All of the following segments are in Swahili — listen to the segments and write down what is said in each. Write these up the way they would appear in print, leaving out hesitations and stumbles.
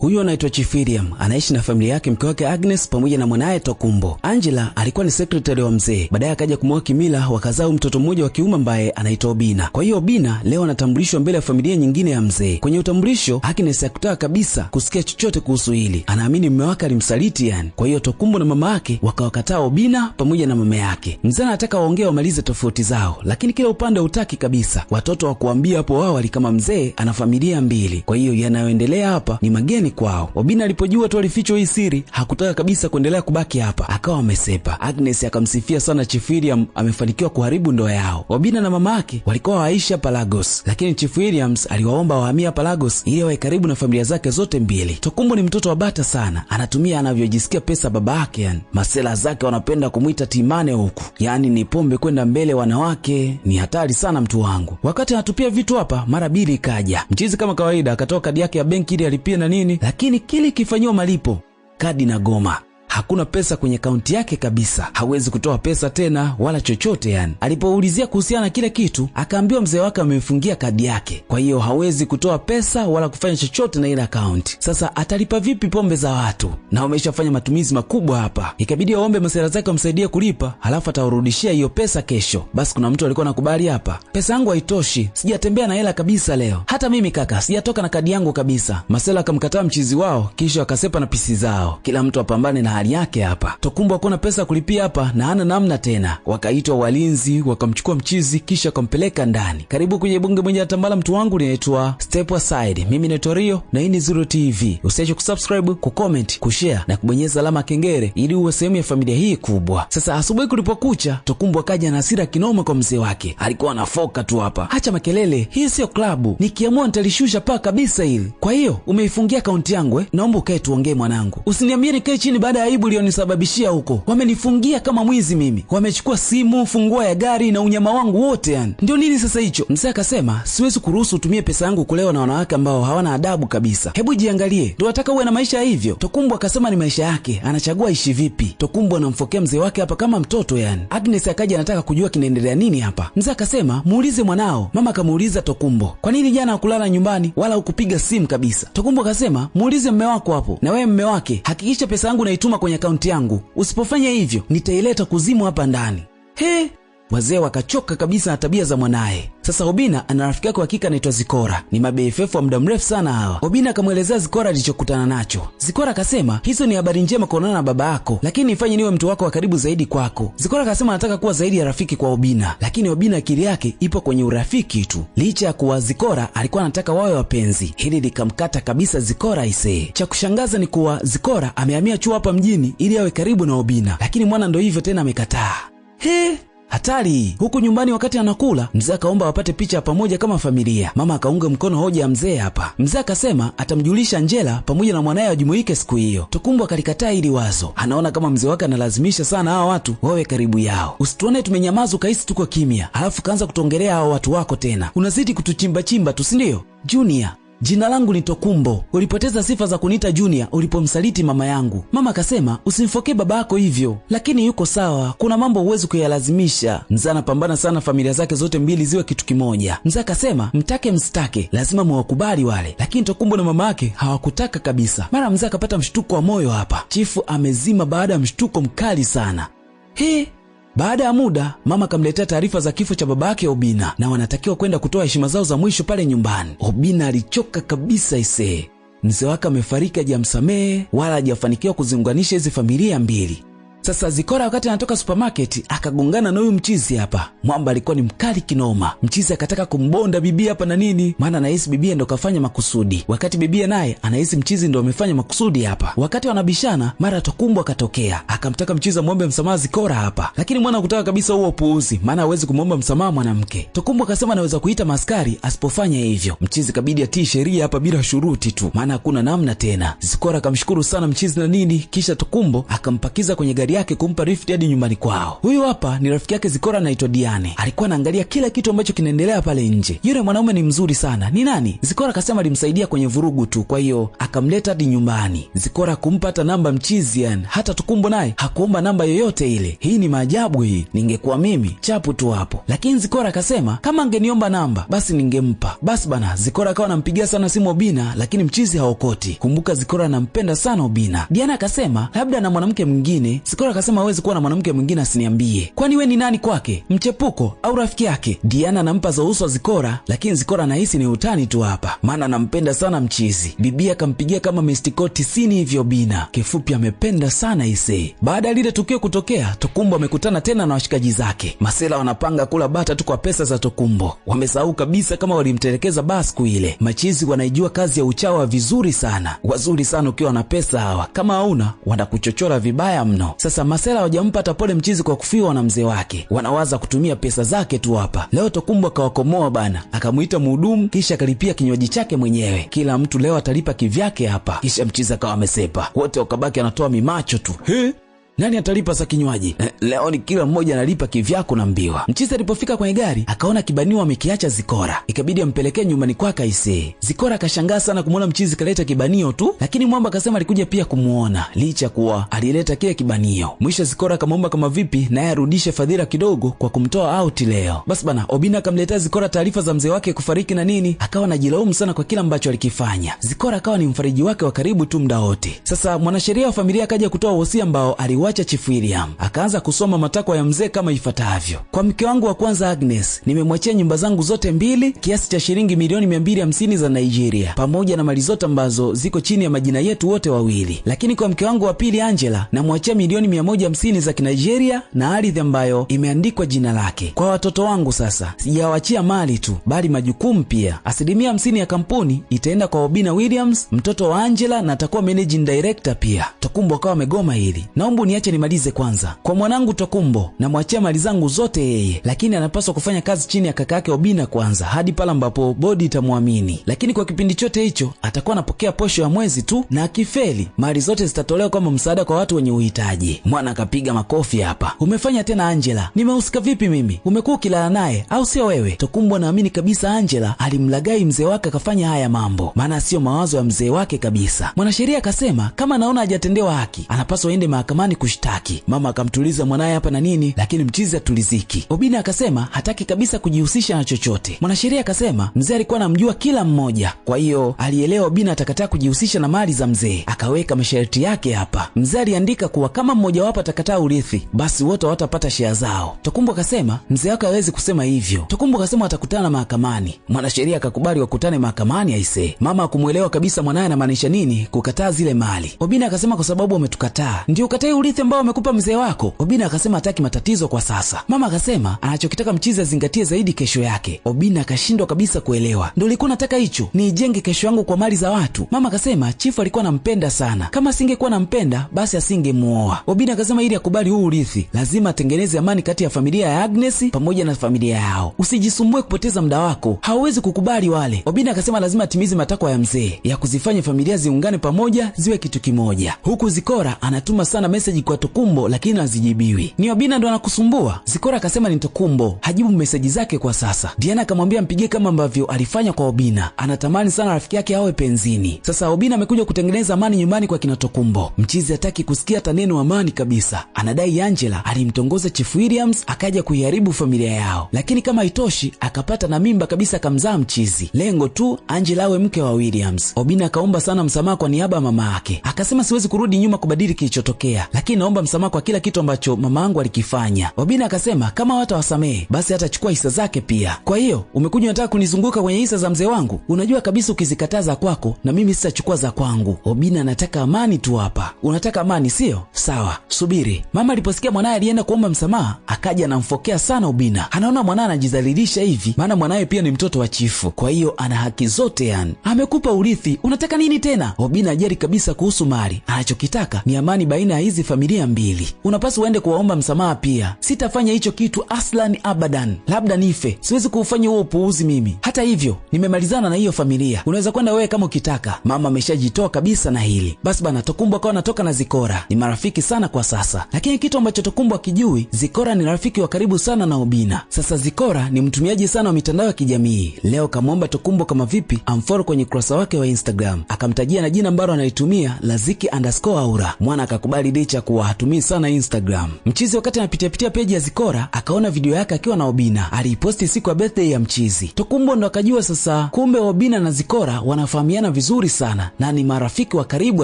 Huyu anaitwa Chief William, anaishi na familia yake, mke wake Agnes pamoja na mwanaye Tokumbo. Angela alikuwa ni secretary wa mzee, baadaye akaja kumwoa Kimila, wakazaa mtoto mmoja wa kiume ambaye anaitwa Obina. Kwa hiyo Obina leo anatambulishwa mbele ya familia nyingine ya mzee. Kwenye utambulisho, Agnes hakutaka kabisa kusikia chochote kuhusu hili, anaamini mume wake alimsaliti yani. Kwa hiyo Tokumbo na mama yake wakawakataa Obina pamoja na mama yake. Mzee anataka waongee wamalize tofauti zao, lakini kila upande hutaki kabisa. Watoto wa kuambia hapo awali kama mzee ana familia mbili, kwa hiyo yanayoendelea hapa ni mageni kwao. Obina alipojua tu alifichwa hii siri, hakutaka kabisa kuendelea kubaki hapa, akawa amesepa. Agnes akamsifia sana Chief William, amefanikiwa kuharibu ndoa yao. Obina na mama yake walikuwa waishi hapa Lagos, lakini Chief Williams aliwaomba wahamie hapa Lagos ili wawe karibu na familia zake zote mbili. Tokumbo ni mtoto wa bata sana, anatumia anavyojisikia pesa baba yake, yani masela zake wanapenda kumwita timane huku, yani ni pombe kwenda mbele, wanawake ni hatari sana mtu wangu. Wakati anatupia vitu hapa, mara bili ikaja. Mchizi kama kawaida akatoa kadi yake ya benki ili alipie na nini, lakini kile kifanyiwa malipo kadi na goma. Hakuna pesa kwenye akaunti yake kabisa, hawezi kutoa pesa tena wala chochote yani. Alipoulizia kuhusiana na kile kitu, akaambiwa mzee wake amemfungia kadi yake, kwa hiyo hawezi kutoa pesa wala kufanya chochote na ile akaunti. Sasa atalipa vipi pombe za watu? Na wameshafanya matumizi makubwa hapa, ikabidi aombe masera zake wamsaidie kulipa, halafu atawarudishia hiyo pesa kesho. Basi kuna mtu alikuwa anakubali hapa, pesa yangu haitoshi, sijatembea na hela kabisa leo, hata mimi kaka sijatoka na kadi yangu kabisa. Masela akamkataa mchizi wao, kisha akasepa na pisi zao. Kila mtu apambane na hali yake hapa. Tokumbo hakuna pesa ya kulipia hapa na hana namna tena. Wakaitwa walinzi wakamchukua mchizi kisha wakampeleka ndani. Karibu kwenye bunge mwenye atambala, mtu wangu linaitwa Step Aside. Mimi naitwa Rio na hii ni Zuro TV. Usiache kusubscribe, kucomment, kushare na kubonyeza alama kengele ili uwe sehemu ya familia hii kubwa. Sasa asubuhi kulipokucha, Tokumbo akaja na hasira kinoma kwa mzee wake. Alikuwa anafoka tu hapa, acha makelele, hii sio klabu, nikiamua nitalishusha paa kabisa hili. Kwa hiyo umeifungia akaunti yangu eh? Naomba ukae tuongee mwanangu, usiniambie nikae chini baada ya aibu ilionisababishia huko. Wamenifungia kama mwizi mimi, wamechukua simu, funguo ya gari na unyama wangu wote yani. Ndio nini sasa hicho? Mzee akasema siwezi kuruhusu utumie pesa yangu kulewa na wanawake ambao hawana adabu kabisa. Hebu jiangalie, ndio nataka uwe na maisha hivyo? Tokumbo akasema ni maisha yake, anachagua ishi vipi. Tokumbo anamfokea mzee wake hapa kama mtoto yani. Agnes akaja anataka kujua kinaendelea nini hapa. Mzee akasema muulize mwanao. Mama akamuuliza Tokumbo, kwa nini jana hukulala nyumbani wala hukupiga simu kabisa? Tokumbo akasema muulize mme wako hapo, na wewe mme wake hakikisha pesa yangu naituma kwenye akaunti yangu, usipofanya hivyo nitaileta kuzimu hapa ndani. He, wazee wakachoka kabisa na tabia za mwanaye. Sasa Obina ana rafiki yake wa kike anaitwa Zikora, ni maBFF wa muda mrefu sana hawa. Obina akamwelezea Zikora alichokutana nacho. Zikora akasema hizo ni habari njema kuonana na baba yako, lakini nifanye niwe mtu wako wa karibu zaidi kwako. Zikora akasema anataka kuwa zaidi ya rafiki kwa Obina, lakini Obina akili yake ipo kwenye urafiki tu, licha ya kuwa Zikora alikuwa anataka wawe wapenzi. Hili likamkata kabisa Zikora isee. Cha kushangaza ni kuwa Zikora amehamia chuo hapa mjini ili awe karibu na Obina, lakini mwana ndo hivyo tena amekataa. He, hatari! Huku nyumbani wakati anakula, mzee akaomba wapate picha pamoja kama familia. Mama akaunga mkono hoja ya mzee hapa. Mzee akasema atamjulisha Angela pamoja na mwanaye wajumuike siku hiyo. Tokumbo akalikataa hili wazo, anaona kama mzee wake analazimisha sana hawa watu wawe karibu yao. Usituone tumenyamaza ukahisi tuko kimya, halafu kaanza kutongelea hawa watu wako tena, unazidi kutuchimbachimba tu, si ndio? Junior, jina langu ni Tokumbo. Ulipoteza sifa za kuniita Junior ulipomsaliti mama yangu. Mama akasema usimfokee baba yako hivyo, lakini yuko sawa, kuna mambo huwezi kuyalazimisha. Mzee anapambana sana familia zake zote mbili ziwe kitu kimoja. Mzee akasema mtake msitake, lazima muwakubali wale, lakini Tokumbo na mama yake hawakutaka kabisa. Mara mzee akapata mshtuko wa moyo hapa. Chifu amezima baada ya mshtuko mkali sana. He, baada ya muda mama akamletea taarifa za kifo cha baba yake Obina na wanatakiwa kwenda kutoa heshima zao za mwisho pale nyumbani. Obina alichoka kabisa isee. Mzee wake amefariki, hajamsamehe wala hajafanikiwa kuziunganisha hizi familia mbili. Sasa Zikora wakati anatoka supermarket akagongana na huyu mchizi hapa. Mwamba alikuwa ni mkali kinoma. Mchizi akataka kumbonda bibia hapa na nini, maana anahisi bibia ndo kafanya makusudi, wakati bibia naye anahisi mchizi ndo amefanya makusudi hapa. Wakati wanabishana, mara Tokumbo akatokea akamtaka mchizi amwombe msamaha Zikora hapa, lakini mwana hakutaka kabisa huo upuuzi, maana hawezi kumwomba msamaha mwanamke. Tokumbo akasema anaweza kuita maskari asipofanya hivyo. Mchizi kabidi atii sheria hapa bila shuruti tu, maana hakuna namna tena. Zikora akamshukuru sana mchizi na nini, kisha Tokumbo akampakiza kwenye gari yake kumpa lift hadi nyumbani kwao. Huyu hapa ni rafiki yake Zikora anaitwa Diane. Alikuwa anaangalia kila kitu ambacho kinaendelea pale nje. Yule mwanaume ni mzuri sana. Ni nani? Zikora akasema alimsaidia kwenye vurugu tu, kwa hiyo akamleta hadi nyumbani. Zikora kumpa hata namba mchizi yani, hata Tokumbo naye hakuomba namba yoyote ile. Hii ni maajabu hii. Ningekuwa mimi chapu tu hapo. Lakini Zikora akasema kama angeniomba namba basi ningempa. Basi bana, Zikora akawa anampigia sana simu Obina, lakini mchizi haokoti. Kumbuka Zikora anampenda sana Obina. Diana akasema labda na mwanamke mwingine. Zikora akasema hawezi kuwa na mwanamke mwingine asiniambie. Kwani we ni nani kwake? Mchepuko au rafiki yake? Diana anampa za uso Zikora, lakini Zikora anahisi ni utani tu hapa, maana anampenda sana mchizi. Bibi akampigia kama mistiko 90 hivyo Obina. Kifupi amependa sana ise. Baada ya lile tukio kutokea, Tokumbo amekutana tena na washikaji zake. Masela wanapanga kula bata tu kwa pesa za Tokumbo. Wamesahau kabisa kama walimtelekeza basi ile. Machizi wanaijua kazi ya uchawa vizuri sana. Wazuri sana ukiwa na pesa hawa. Kama hauna wanakuchochora vibaya mno. Sasa Masela hawajampa hata pole mchizi kwa kufiwa na mzee wake. Wanawaza kutumia pesa zake tu hapa. Leo Tokumbo akawakomoa bana. Akamuita mhudumu kisha akalipia kinywaji chake mwenyewe. Kila mtu leo atalipa kivyake hapa. Kisha mchizi akawa amesepa. Wote wakabaki anatoa mimacho tu. He? Nani atalipa za kinywaji? Leo ni kila mmoja analipa kivyako na mbiwa. Mchizi alipofika kwenye gari akaona kibanio amekiacha Zikora. Ikabidi ampelekee nyumbani kwake aisee. Zikora akashangaa sana kumuona mchizi kaleta kibanio tu, lakini mwamba akasema alikuja pia kumuona licha kuwa alileta kile kibanio. Mwisho Zikora akamwomba kama vipi naye arudishe fadhila kidogo kwa kumtoa out leo. Basi bana, Obina akamletea Zikora taarifa za mzee wake kufariki na nini, akawa anajilaumu sana kwa kila ambacho alikifanya. Zikora akawa ni mfariji wake wa karibu tu muda wote. Sasa mwanasheria wa familia akaja kutoa wosia ambao aliwacha Chief William. Akaanza kusoma matakwa ya mzee kama ifuatavyo. Kwa mke wangu wa kwanza Agnes, nimemwachia nyumba zangu zote mbili kiasi cha shilingi milioni 250 za Nigeria pamoja na mali zote ambazo ziko chini ya majina yetu wote wawili. Lakini kwa mke wangu wa pili Angela, namwachia milioni 150 za Nigeria na ardhi ambayo imeandikwa jina lake. Kwa watoto wangu sasa, sijawaachia mali tu bali majukumu pia. 50% ya kampuni itaenda kwa Obina Williams, mtoto wa Angela, na atakuwa managing director pia. Tokumbo akawa amegoma hili. Naomba niache nimalize kwanza. Kwa mwanangu Tokumbo namwachia mali zangu zote yeye, lakini anapaswa kufanya kazi chini ya kaka yake Obina kwanza hadi pale ambapo bodi itamwamini. Lakini kwa kipindi chote hicho atakuwa anapokea posho ya mwezi tu, na akifeli mali zote zitatolewa kama msaada kwa watu wenye uhitaji. Mwana akapiga makofi hapa. Umefanya tena Angela? Nimehusika vipi mimi? Umekuwa ukilala naye au sio wewe? Tokumbo naamini kabisa Angela alimlagai mzee wake akafanya haya mambo, maana sio mawazo ya mzee wake kabisa. Mwanasheria akasema kama anaona hajatendewa haki anapaswa aende mahakamani kushtaki. Mama akamtuliza mwanaye hapa na nini, lakini mchizi atuliziki. Obina akasema hataki kabisa kujihusisha na chochote. Mwanasheria akasema mzee alikuwa anamjua kila mmoja, kwa hiyo alielewa Obina atakataa kujihusisha na mali za mzee. Akaweka masharti yake hapa. Mzee aliandika kuwa kama mmoja wapo atakataa urithi, basi wote hawatapata share zao. Tokumbo akasema mzee wake hawezi kusema hivyo. Tokumbo akasema watakutana mahakamani. Mwanasheria akakubali wakutane mahakamani aisee. Mama hakumuelewa kabisa mwanaye anamaanisha nini kukataa zile mali. Obina akasema kwa sababu wametukataa ndio ukatai urithi ambao amekupa mzee wako. Obina akasema hataki matatizo kwa sasa. Mama akasema anachokitaka mchizi azingatie zaidi kesho yake. Obina akashindwa kabisa kuelewa. Ndio nilikuwa nataka hicho, niijenge kesho yangu kwa mali za watu. Mama akasema chifu alikuwa anampenda sana, kama asingekuwa anampenda basi asingemuoa. Obina akasema ili akubali huu urithi lazima atengeneze amani kati ya familia ya Agnes pamoja na familia yao. Usijisumbue kupoteza muda wako, hauwezi kukubali wale. Obina akasema lazima atimize matakwa ya mzee ya kuzifanya familia ziungane pamoja ziwe kitu kimoja. Huku Zikora anatuma sana message kwa Tokumbo lakini hazijibiwi. Ni Obina ndo anakusumbua? Zikora akasema ni Tokumbo, hajibu message zake kwa sasa. Diana akamwambia mpigie kama ambavyo alifanya kwa Obina. Anatamani sana rafiki yake awe penzini. Sasa Obina amekuja kutengeneza amani nyumbani kwa kina Tokumbo. Mchizi hataki kusikia hata neno amani kabisa. Anadai Angela alimtongoza Chief Williams akaja kuiharibu familia yao. Lakini kama haitoshi akapata na mimba kabisa akamzaa mchizi. Lengo tu Angela awe mke wa Williams. Obina akaomba sana msamaha kwa niaba ya mama yake. Akasema siwezi kurudi nyuma kubadili kilichotokea, lakini naomba msamaha kwa kila kitu ambacho mama yangu alikifanya. Obina akasema kama hatawasamehe basi hatachukua hisa zake pia. Kwa hiyo umekuja unataka kunizunguka kwenye hisa za mzee wangu? Unajua kabisa ukizikataa za kwako na mimi sitachukua za kwangu. Obina anataka amani tu hapa. Unataka amani sio? Sawa, subiri. Mama aliposikia mwanae alienda kuomba msamaha akaja anamfokea sana Obina. Anaona mwanae anajidhalilisha hivi, maana mwanae pia ni mtoto wa chifu, kwa hiyo ana haki zote yani. Amekupa urithi, unataka nini tena? Obina ajali kabisa kuhusu mali. Anachokitaka ni amani baina ya hizi familia familia mbili. Unapaswa uende kuwaomba msamaha pia. Sitafanya hicho kitu aslan abadan. Labda nife. Siwezi kuufanya huo upuuzi mimi. Hata hivyo, nimemalizana na hiyo familia. Unaweza kwenda wewe kama ukitaka. Mama ameshajitoa kabisa na hili. Basi bana, Tokumbo akawa anatoka na Zikora. Ni marafiki sana kwa sasa. Lakini kitu ambacho Tokumbo akijui, Zikora ni rafiki wa karibu sana na Obina. Sasa Zikora ni mtumiaji sana wa mitandao ya kijamii. Leo kamwomba Tokumbo kama vipi amfollow kwenye ukurasa wake wa Instagram. Akamtajia na jina ambalo anaitumia la Ziki_Aura. Mwana akakubali licha kuwa hatumii sana Instagram. Mchizi wakati anapitia pitia peji ya Zikora akaona video yake akiwa na Obina. Aliiposti siku ya birthday ya Mchizi. Tokumbo ndo akajua sasa kumbe Obina na Zikora wanafahamiana vizuri sana na ni marafiki wa karibu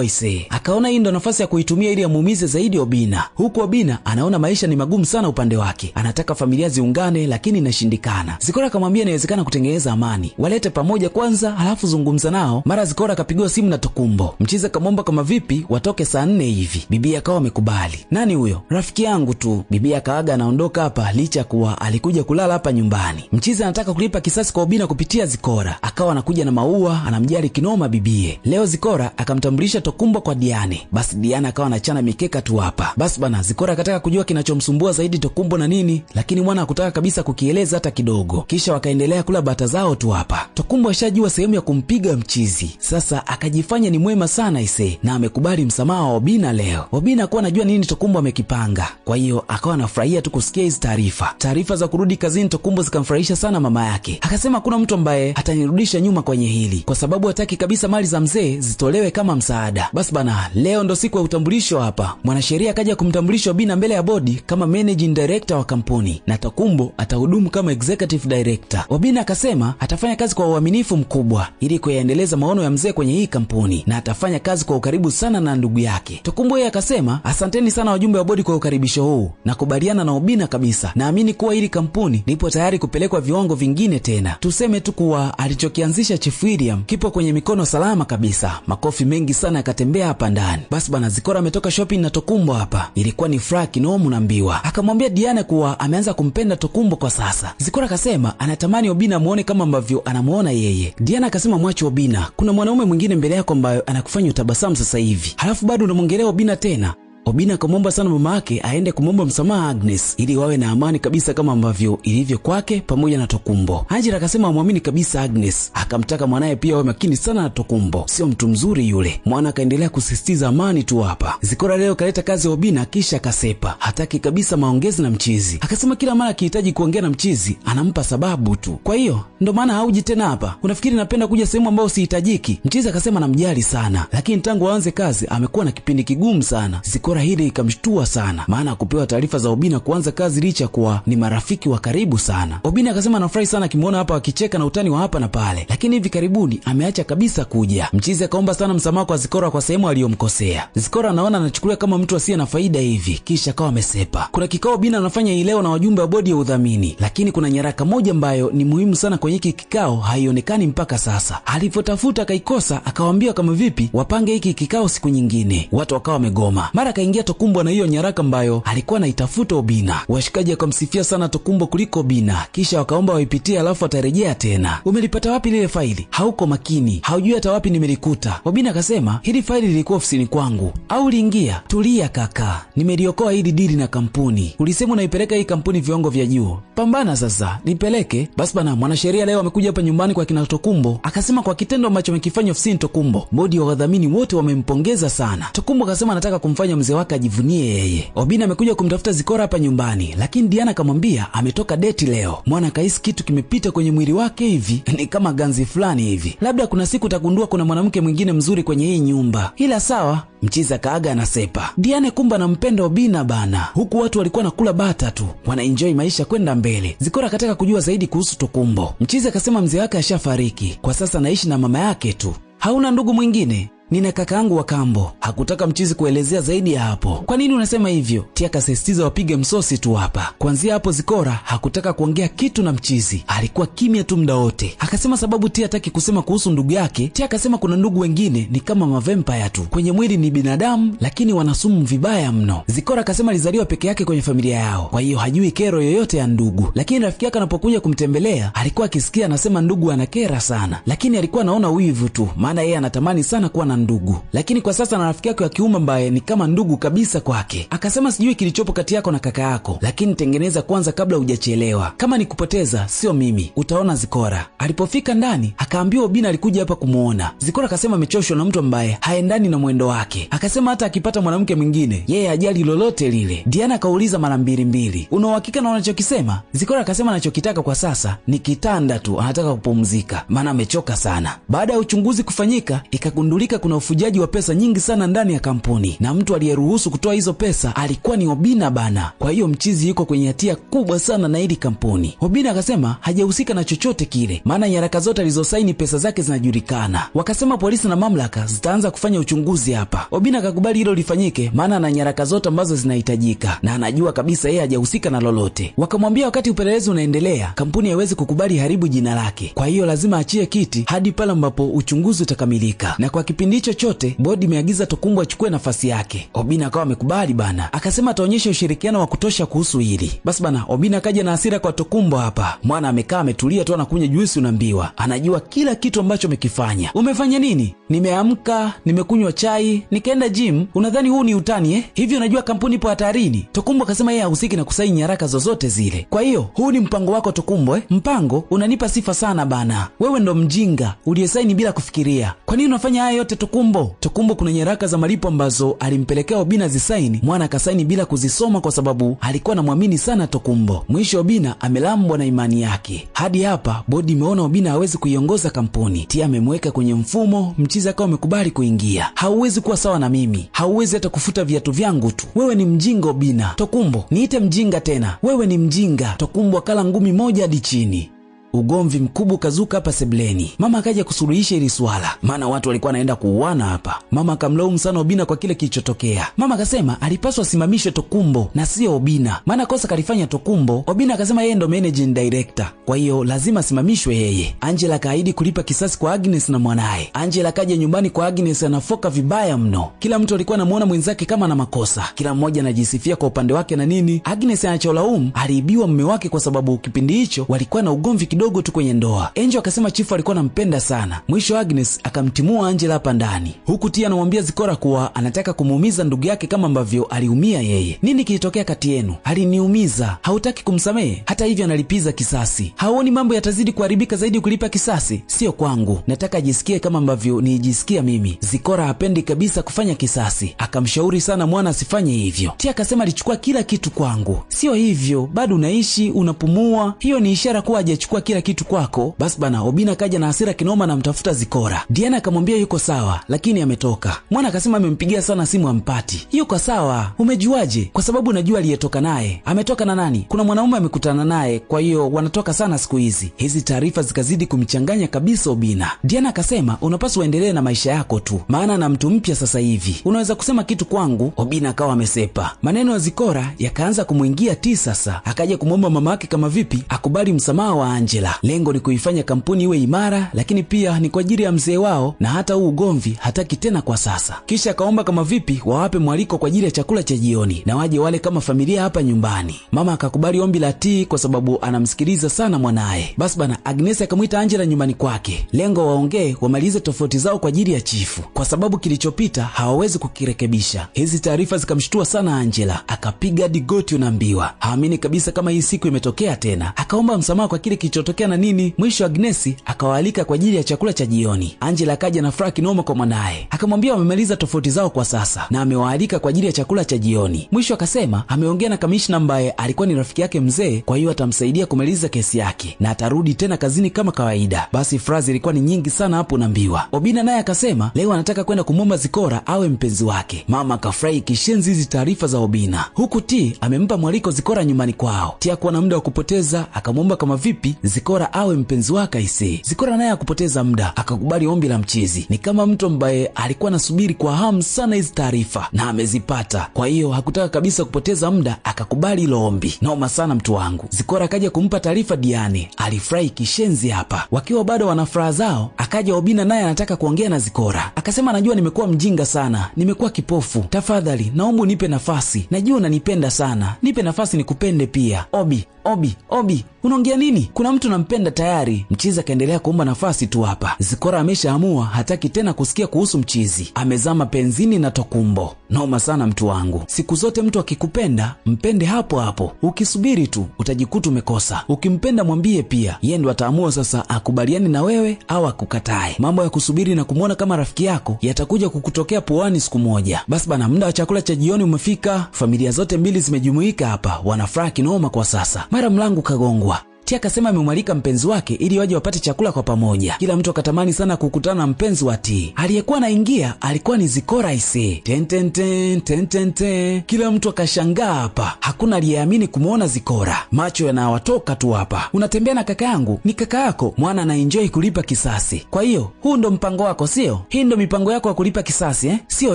aisee. Akaona hii ndo nafasi ya kuitumia ili amuumize zaidi Obina. Huku Obina anaona maisha ni magumu sana upande wake. Anataka familia ziungane lakini inashindikana. Zikora akamwambia inawezekana kutengeneza amani. Walete pamoja kwanza halafu zungumza nao. Mara Zikora akapigiwa simu na Tokumbo. Mchizi akamwomba kama vipi watoke saa 4 hivi. Bibi akawa amekubali. Nani huyo? Rafiki yangu tu. Bibi akaaga anaondoka hapa licha kuwa alikuja kulala hapa nyumbani. Mchizi anataka kulipa kisasi kwa Obina kupitia Zikora. Akawa anakuja na maua, anamjali kinoma bibie. Leo Zikora akamtambulisha Tokumbo kwa Diane. Basi Diane akawa anachana mikeka tu hapa. Basi bana, Zikora akataka kujua kinachomsumbua zaidi Tokumbo na nini, lakini mwana hakutaka kabisa kukieleza hata kidogo. Kisha wakaendelea kula bata zao tu hapa. Tokumbo ashajua sehemu ya kumpiga Mchizi. Sasa akajifanya ni mwema sana ise na amekubali msamaha wa Obina leo. Obina hakuwa anajua nini Tokumbo amekipanga. Kwa hiyo akawa anafurahia tu kusikia hizi taarifa. Taarifa za kurudi kazini Tokumbo zikamfurahisha sana mama yake. Akasema kuna mtu ambaye atanirudisha nyuma kwenye hili kwa sababu hataki kabisa mali za mzee zitolewe kama msaada. Basi bana, leo ndo siku ya utambulisho hapa. Mwanasheria akaja kumtambulisha Obina mbele ya bodi kama managing director wa kampuni na Tokumbo atahudumu kama executive director. Obina akasema atafanya kazi kwa uaminifu mkubwa ili kuyaendeleza maono ya mzee kwenye hii kampuni na atafanya kazi kwa ukaribu sana na ndugu yake. Tokumbo yeye akasema asanteni sana wajumbe wa bodi kwa ukaribisho huu. Nakubaliana na Obina kabisa. Naamini kuwa hili kampuni lipo tayari kupelekwa viwango vingine tena. Tuseme tu kuwa alichokianzisha Chief William kipo kwenye mikono salama kabisa. Makofi mengi sana yakatembea hapa ndani. Basi bana, Zikora ametoka shopping na Tokumbo hapa. Ilikuwa ni furaha kinomu naambiwa. Akamwambia Diana kuwa ameanza kumpenda Tokumbo kwa sasa. Zikora akasema anatamani Obina muone kama ambavyo anamuona yeye. Diana akasema mwache Obina, kuna mwanaume mwingine mbele yako ambaye anakufanya utabasamu sasa hivi. Halafu bado unamwongelea Obina tena. Obina akamwomba sana mama yake aende kumwomba msamaha Agnes ili wawe na amani kabisa kama ambavyo ilivyo kwake pamoja na Tokumbo. Angela akasema amwamini kabisa Agnes, akamtaka mwanae pia awe makini sana na Tokumbo, sio mtu mzuri yule. Mwana akaendelea kusisitiza amani tu hapa. Zikora leo kaleta kazi ya Obina kisha akasepa. Hataki kabisa maongezi na Mchizi. Akasema kila mara akihitaji kuongea na Mchizi anampa sababu tu. Kwa hiyo ndo maana hauji tena hapa. Unafikiri napenda kuja sehemu ambayo sihitajiki? Mchizi akasema namjali sana, lakini tangu aanze kazi amekuwa na kipindi kigumu sana. Zikora hili ikamshtua sana, maana kupewa taarifa za Obina kuanza kazi licha kuwa ni marafiki wa karibu sana. Obina akasema anafurahi sana akimuona hapa akicheka na utani wa hapa na pale, lakini hivi karibuni ameacha kabisa kuja. Mchizi akaomba sana msamaha kwa Zikora kwa sehemu aliyomkosea. Zikora anaona anachukulia kama mtu asiye na faida hivi, kisha akawa amesepa. Kuna kikao Obina anafanya hii leo na wajumbe wa bodi ya udhamini, lakini kuna nyaraka moja ambayo ni muhimu sana kwenye hiki kikao haionekani mpaka sasa. Alipotafuta akaikosa, akawaambia kama vipi wapange hiki kikao siku nyingine. Watu wakawa wamegoma. Mara kaingia Tokumbo na hiyo nyaraka ambayo alikuwa anaitafuta Obina. Washikaji akamsifia sana Tokumbo kuliko Obina, kisha wakaomba waipitie alafu atarejea tena. Umelipata wapi lile faili? Hauko makini, haujui hata wapi nimelikuta. Obina akasema hili faili lilikuwa ofisini kwangu. Au liingia? Tulia kaka, nimeliokoa hili dili na kampuni. Ulisema unaipeleka hii kampuni viwango vya juu, pambana sasa, nipeleke. Basi bana, mwanasheria leo amekuja hapa nyumbani kwa kina Tokumbo, akasema kwa kitendo ambacho amekifanya ofisini Tokumbo, bodi ya wadhamini wote wamempongeza sana. Tokumbo akasema anataka kumfanya mzee wake ajivunie yeye. Obina amekuja kumtafuta Zikora hapa nyumbani, lakini Diana akamwambia ametoka deti leo. Mwana akahisi kitu kimepita kwenye mwili wake hivi, ni kama ganzi fulani hivi. Labda kuna siku utagundua kuna mwanamke mwingine mzuri kwenye hii nyumba. Ila sawa. Mchizi akaaga anasepa. Diane kumba anampenda Obina bana. Huku watu walikuwa nakula bata tu, wana enjoy maisha kwenda mbele. Zikora akataka kujua zaidi kuhusu Tokumbo. Mchizi akasema mzee wake ashafariki, kwa sasa anaishi na mama yake tu. Hauna ndugu mwingine? Nina kaka yangu wa kambo. Hakutaka Mchizi kuelezea zaidi ya hapo. Kwa nini unasema hivyo? Tia akasisitiza wapige msosi tu hapa. Kuanzia hapo Zikora hakutaka kuongea kitu na Mchizi, alikuwa kimya tu muda wote. Akasema sababu Tia hataki kusema kuhusu ndugu yake. Tia akasema kuna ndugu wengine ni kama mavampire tu, kwenye mwili ni binadamu lakini wanasumu vibaya mno. Zikora akasema alizaliwa peke yake kwenye familia yao, kwa hiyo hajui kero yoyote ya ndugu, lakini rafiki yake anapokuja kumtembelea alikuwa akisikia anasema ndugu anakera sana, lakini alikuwa anaona wivu tu, maana yeye anatamani sana kuwa na ndugu, lakini kwa sasa na rafiki yake wa kiume ambaye ni kama ndugu kabisa kwake. Akasema sijui kilichopo kati yako na kaka yako, lakini tengeneza kwanza kabla hujachelewa. Kama ni kupoteza sio mimi, utaona Zikora. Alipofika ndani akaambiwa Obina alikuja hapa kumuona. Zikora akasema amechoshwa na mtu ambaye haendani na mwendo wake. Akasema hata akipata mwanamke mwingine yeye hajali lolote lile. Diana akauliza mara mbili mbili, una uhakika na unachokisema? Zikora akasema anachokitaka kwa sasa ni kitanda tu, anataka kupumzika maana amechoka sana. Baada ya uchunguzi kufanyika, ikagundulika kuna ufujaji wa pesa nyingi sana ndani ya kampuni, na mtu aliyeruhusu kutoa hizo pesa alikuwa ni Obina bana. Kwa hiyo mchizi yuko kwenye hatia kubwa sana na hili kampuni. Obina akasema hajahusika na chochote kile, maana nyaraka zote alizosaini pesa zake zinajulikana. Wakasema polisi na mamlaka zitaanza kufanya uchunguzi hapa. Obina akakubali hilo lifanyike, maana ana nyaraka zote ambazo zinahitajika na anajua kabisa yeye hajahusika na lolote. Wakamwambia wakati upelelezi unaendelea, kampuni haiwezi kukubali haribu jina lake, kwa hiyo lazima achie kiti hadi pale ambapo uchunguzi utakamilika, na kwa kipindi hicho chote bodi imeagiza Tokumbo achukue nafasi yake. Obina akawa amekubali bana, akasema ataonyesha ushirikiano wa kutosha kuhusu hili. Basi bana, Obina akaja na hasira kwa Tokumbo hapa. Mwana amekaa ametulia tu anakunywa juisi, unaambiwa anajua kila kitu ambacho amekifanya. Umefanya nini? Nimeamka, nimekunywa chai, nikaenda gym. Unadhani huu ni utani eh? Hivyo unajua kampuni ipo hatarini? Tokumbo akasema yeye hahusiki na kusaini nyaraka zozote zile. Kwa hiyo huu ni mpango wako Tokumbo eh? Mpango? Unanipa sifa sana bana. Wewe ndo mjinga uliyesaini bila kufikiria. Kwa nini unafanya haya yote Tokumbo? Tokumbo kuna nyaraka za malipo ambazo alimpelekea Obina zisaini, mwana akasaini bila kuzisoma kwa sababu alikuwa anamwamini sana Tokumbo. Mwisho Obina amelambwa na imani yake. Hadi hapa bodi imeona Obina hawezi kuiongoza kampuni. Tia amemweka kwenye mfumo, mchizi akawa amekubali kuingia. Hauwezi kuwa sawa na mimi, hauwezi hata kufuta viatu vyangu tu. Wewe ni mjinga Obina. Tokumbo, niite mjinga tena? Wewe ni mjinga. Tokumbo akala ngumi moja hadi chini. Ugomvi mkubwa kazuka hapa sebleni. Mama akaja kusuluhisha hili swala, maana watu walikuwa wanaenda kuuana hapa. Mama akamlaumu sana Obina kwa kile kilichotokea. Mama akasema alipaswa asimamishe Tokumbo na sio Obina, maana kosa kalifanya Tokumbo. Obina akasema yeye ndo managing director, kwa hiyo lazima asimamishwe yeye. Angela akaahidi kulipa kisasi kwa Agnes na mwanaye. Angela akaja nyumbani kwa Agnes anafoka vibaya mno. Kila mtu alikuwa anamuona mwenzake kama ana makosa, kila mmoja anajisifia kwa upande wake na nini. Agnes anacholaumu aliibiwa mume wake kwa sababu kipindi hicho walikuwa na ugomvi kidogo tu kwenye ndoa. Angel akasema chifu alikuwa anampenda sana. Mwisho Agnes akamtimua Angela hapa ndani, huku Tia anamwambia Zikora kuwa anataka kumuumiza ndugu yake kama ambavyo aliumia yeye. Nini kilitokea kati yenu? Aliniumiza. Hautaki kumsamehe? Hata hivyo analipiza kisasi. Haoni mambo yatazidi kuharibika zaidi kulipa kisasi? Sio kwangu, nataka ajisikie kama ambavyo nijisikia mimi. Zikora hapendi kabisa kufanya kisasi, akamshauri sana mwana asifanye hivyo. Tia akasema alichukua kila kitu kwangu. Sio hivyo, bado unaishi, unapumua, hiyo ni ishara kuwa hajachukua kila kitu kwako. Basi bana, Obina kaja na hasira kinoma na mtafuta Zikora. Diana akamwambia yuko sawa, lakini ametoka. Mwana akasema amempigia sana simu ampati. Yuko sawa, umejuaje? Kwa sababu najua aliyetoka naye. Ametoka na nani? Kuna mwanaume amekutana naye, kwa hiyo wanatoka sana siku hizi. Hizi taarifa zikazidi kumchanganya kabisa Obina. Diana akasema unapaswa uendelee na maisha yako tu, maana na mtu mpya sasa hivi. Unaweza kusema kitu kwangu? Obina akawa amesepa. Maneno ya Zikora yakaanza kumuingia ti sasa. Akaja kumwomba mama yake kama vipi akubali msamaha wa Angela. Lengo ni kuifanya kampuni iwe imara, lakini pia ni kwa ajili ya mzee wao, na hata huu ugomvi hataki tena kwa sasa. Kisha akaomba kama vipi wawape mwaliko kwa ajili ya chakula cha jioni na waje wale kama familia hapa nyumbani. Mama akakubali ombi la T kwa sababu anamsikiliza sana mwanaye. Basi bana, Agnes akamwita Angela nyumbani kwake, lengo waongee wamalize tofauti zao kwa ajili ya chifu, kwa sababu kilichopita hawawezi kukirekebisha. Hizi taarifa zikamshtua sana Angela, akapiga digoti, unaambiwa haamini kabisa kama hii siku imetokea tena. Akaomba msamaha kwa kile kilichotokea na nini. Mwisho Agnes akawaalika kwa ajili ya chakula cha jioni. Angela akaja na furaha kinoma kwa mwanaye, akamwambia wamemaliza tofauti zao kwa sasa na amewaalika kwa ajili ya chakula cha jioni. Mwisho akasema ameongea na kamishna ambaye alikuwa ni rafiki yake mzee, kwa hiyo atamsaidia kumaliza kesi yake na atarudi tena kazini kama kawaida. Basi furaha ilikuwa ni nyingi sana hapo unaambiwa. Obina naye akasema leo anataka kwenda kumwomba Zikora awe mpenzi wake. Mama akafurahi kishenzi hizi taarifa za Obina, huku T amempa mwaliko Zikora nyumbani kwao. T hakuwa na muda wa kupoteza, akamwomba kama vipi Zikora awe mpenzi wake aisee. Zikora naye hakupoteza muda, akakubali ombi la mchizi. Ni kama mtu ambaye alikuwa anasubiri kwa hamu sana hizi taarifa na amezipata, kwa hiyo hakutaka kabisa kupoteza muda, akakubali hilo ombi. Noma sana mtu wangu. Zikora akaja kumpa taarifa Diane, alifurahi kishenzi hapa. Wakiwa bado wana furaha zao, akaja Obina naye anataka kuongea na Zikora. Akasema anajua nimekuwa mjinga sana, nimekuwa kipofu, tafadhali naomba unipe nafasi, najua unanipenda sana, nipe nafasi nikupende pia. Obi, Obi, Obi, unaongea nini? Kuna mtu nampenda tayari. Mchizi akaendelea kuomba nafasi tu hapa. Zikora ameshaamua hataki tena kusikia kuhusu mchizi. Amezama penzini na Tokumbo. Noma sana mtu wangu. Siku zote mtu akikupenda, mpende hapo hapo. Ukisubiri tu utajikuta umekosa. Ukimpenda mwambie pia. Yeye ndo ataamua sasa akubaliane na wewe au akukatae. Mambo ya kusubiri na kumwona kama rafiki yako yatakuja kukutokea puani siku moja. Basi bana, muda wa chakula cha jioni umefika. Familia zote mbili zimejumuika hapa. Wanafuraha kinoma kwa sasa. Mara mlango kagongwa. Tia akasema amemwalika mpenzi wake ili waje wapate chakula kwa pamoja. Kila mtu akatamani sana kukutana na mpenzi wa T. Aliyekuwa anaingia alikuwa ni Zikora ise. Ten ten ten ten ten ten. Kila mtu akashangaa hapa. Hakuna aliyeamini kumuona Zikora. Macho yanawatoka tu hapa. Unatembea na kaka yangu? Ni kaka yako. Mwana ana enjoy kulipa kisasi. Kwa hiyo, huu ndo mpango wako sio? Hii ndo mipango yako ya kulipa kisasi eh? Sio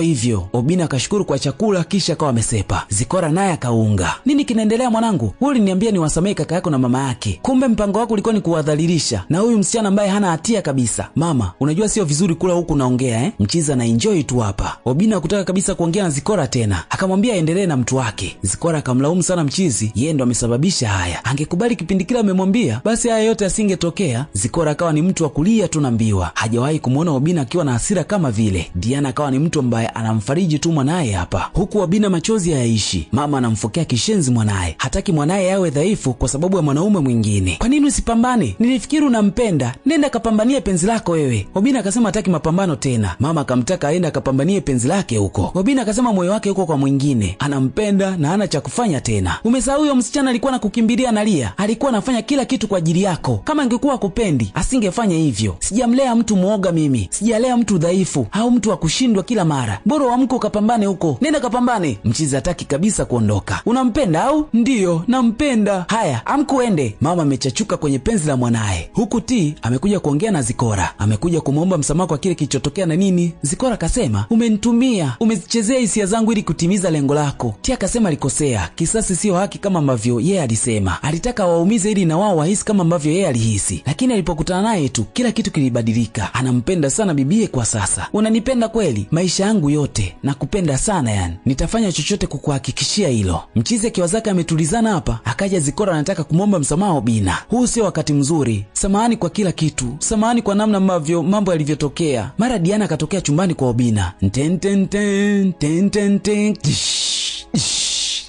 hivyo. Obina akashukuru kwa chakula kisha akawa amesepa. Zikora naye akaunga. Nini kinaendelea mwanangu? Wewe uliniambia niwasamehe kaka yako na mama yake. Kumbe mpango wako ulikuwa ni kuwadhalilisha na huyu msichana ambaye hana hatia kabisa. Mama, unajua sio vizuri kula huku naongea eh? Mchiza na enjoy tu hapa. Obina hakutaka kabisa kuongea na Zikora tena. Akamwambia aendelee na mtu wake. Zikora akamlaumu sana mchizi, yeye ndo amesababisha haya. Angekubali kipindi kile amemwambia, basi haya yote asingetokea. Zikora akawa ni mtu wa kulia tu na mbiwa. Hajawahi kumuona Obina akiwa na hasira kama vile. Diana akawa ni mtu ambaye anamfariji tu mwanaye hapa. Huku Obina machozi hayaishi. Mama anamfokea kishenzi mwanaye. Hataki mwanaye awe dhaifu kwa sababu ya mwanaume mwingine. Kwa nini usipambane? Nilifikiri unampenda. Nenda kapambanie penzi lako wewe. Obina akasema hataki mapambano tena. Mama akamtaka aende akapambanie penzi lake huko. Obina akasema moyo wake huko kwa mwingine. Anampenda na hana cha kufanya tena. Umesahau huyo msichana alikuwa anakukimbilia analia. Alikuwa anafanya kila kitu kwa ajili yako. Kama angekuwa kupendi, asingefanya hivyo. Sijamlea mtu muoga mimi. Sijalea mtu dhaifu au mtu wa kushindwa kila mara. Bora uamke ukapambane huko. Nenda kapambane. Mchizi hataki kabisa kuondoka. Unampenda au? Ndiyo, nampenda. Haya, amka uende. Mama amechachuka kwenye penzi la mwanae. Huku T amekuja kuongea na Zikora. Amekuja kumuomba msamaha kwa kile kilichotokea na nini. Zikora akasema, umenitumia, umezichezea hisia zangu ili kutimiza lengo lako. T akasema alikosea. Kisasi sio haki kama ambavyo yeye alisema. Alitaka waumize ili na wao wahisi kama ambavyo yeye alihisi. Lakini alipokutana naye tu kila kitu kilibadilika. Anampenda sana bibie kwa sasa. Unanipenda kweli? Maisha yangu yote nakupenda sana yani. Nitafanya chochote kukuhakikishia hilo. Mchizi akiwa zake ametulizana hapa, akaja Zikora anataka kumwomba msamaha Obina. Huu sio wakati mzuri. Samahani kwa kila kitu. Samahani kwa namna ambavyo mambo yalivyotokea. Mara Diana akatokea chumbani kwa Obina. Ten ten ten ten ten ten.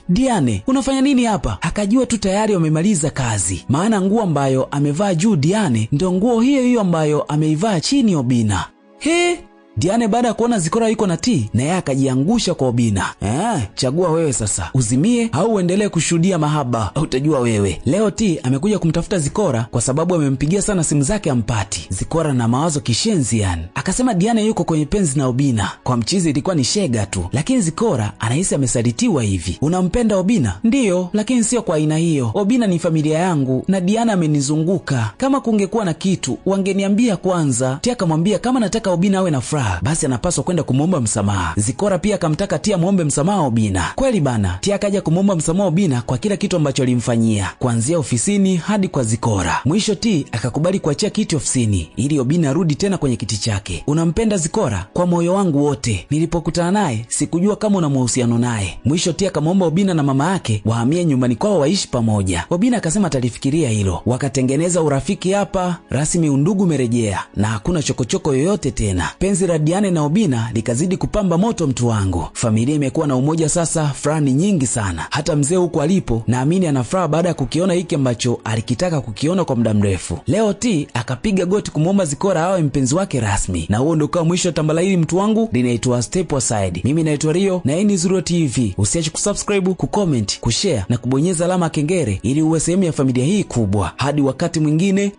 Diane, unafanya nini hapa? Akajua tu tayari wamemaliza kazi. Maana nguo ambayo amevaa juu Diane ndio nguo hiyo hiyo ambayo ameivaa chini Obina. He? Diane baada ya kuona Zikora yuko na T, na yeye akajiangusha kwa Obina. Chagua wewe sasa. Uzimie au uendelee kushuhudia mahaba, utajua wewe. Leo T amekuja kumtafuta Zikora kwa sababu amempigia sana simu zake ampati. Zikora na mawazo kishenzi yani. Akasema Diane yuko kwenye penzi na Obina. Kwa mchizi ilikuwa ni shega tu. Lakini Zikora anahisi amesalitiwa hivi. Unampenda Obina? Ndiyo, lakini sio kwa aina hiyo. Obina ni familia yangu na Diana amenizunguka. Kama kungekuwa na kitu, wangeniambia kwanza. T akamwambia kama nataka Obina awe na furaha, basi anapaswa kwenda kumuomba msamaha. Zikora pia akamtaka Tia muombe msamaha Obina. Kweli bana, Tia akaja kumuomba msamaha Obina kwa kila kitu ambacho alimfanyia, kuanzia ofisini hadi kwa Zikora. Mwisho T akakubali kuachia kiti ofisini ili Obina arudi tena kwenye kiti chake. Unampenda Zikora? Kwa moyo wangu wote. Nilipokutana naye sikujua kama una mahusiano naye. Mwisho Tia akamwomba Obina na mama yake wahamie nyumbani kwao waishi pamoja. Obina akasema atalifikiria hilo. Wakatengeneza urafiki hapa, rasmi undugu umerejea na hakuna chokochoko yoyote tena. Penzi la Diane na Obina likazidi kupamba moto mtu wangu. Familia imekuwa na umoja sasa, furaha ni nyingi sana. Hata mzee huko alipo naamini ana furaha baada ya kukiona hiki ambacho alikitaka kukiona kwa muda mrefu. Leo T akapiga goti kumuomba Zikora awe mpenzi wake rasmi. Na huo ndio kwa mwisho tambala hili mtu wangu, linaitwa Step Aside. Mimi naitwa Rio na hii ni Zurio TV. Usiache kusubscribe, kucomment, kushare na kubonyeza alama kengele ili uwe sehemu ya familia hii kubwa. Hadi wakati mwingine.